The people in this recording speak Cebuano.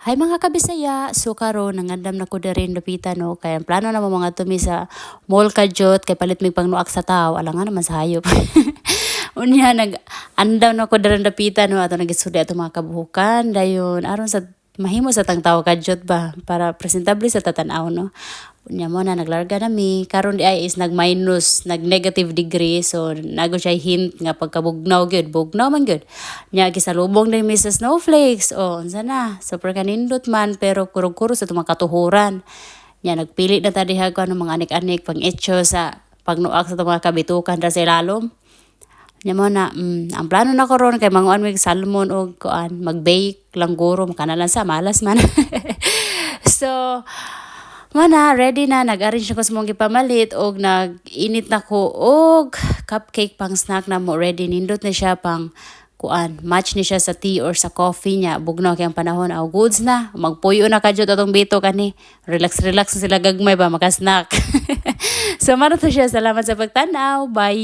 Hi, mga kabisaya! So karon nangandam na ko diri dapita, no, kay ang plano namo mangadto mi sa mall kadyot kay palit mig pangnuak sa tao, alangan naman sa hayop. Unya nag andam na ko diri dapita, no, ato nagisudi ato mga kabuhukan dayon aron sa mahimo sa tang tao kadyot ba, para presentable sa tatan-aw, no. Unya mo na naglarga na mi karon di ay is nag minus, nag negative degree, so nago siya hint nga pagkabugnaw gyud, bugnaw man gyud. Nya gisalubong din mi sa snowflakes. Oh, unsa na, super kanindot man, pero kurog-kurog sa atong mga katuhuran. Nya nagpili na ta diha ko ano mga anik-anik pang etso sa pagnuak sa atong mga kabitukan ra sa ilalom. Nya mo na ang plano na karon kay manguan mig salmon og kuan, mag-bake lang guro, makana lang sa malas man. So mana ready na, nag-arrange na ko sa mong gipamalit og nag-init na ko og cupcake pang snack na mo. Ready, nindot na siya pang kuan, match ni siya sa tea or sa coffee niya. Bugnaw kay ang panahon. Aw, goods na, magpuyo na kadyot atong bito kani, relax relax na sila gagmay ba, maka-snack. So mao to siya. Salamat sa pagtanaw. Bye.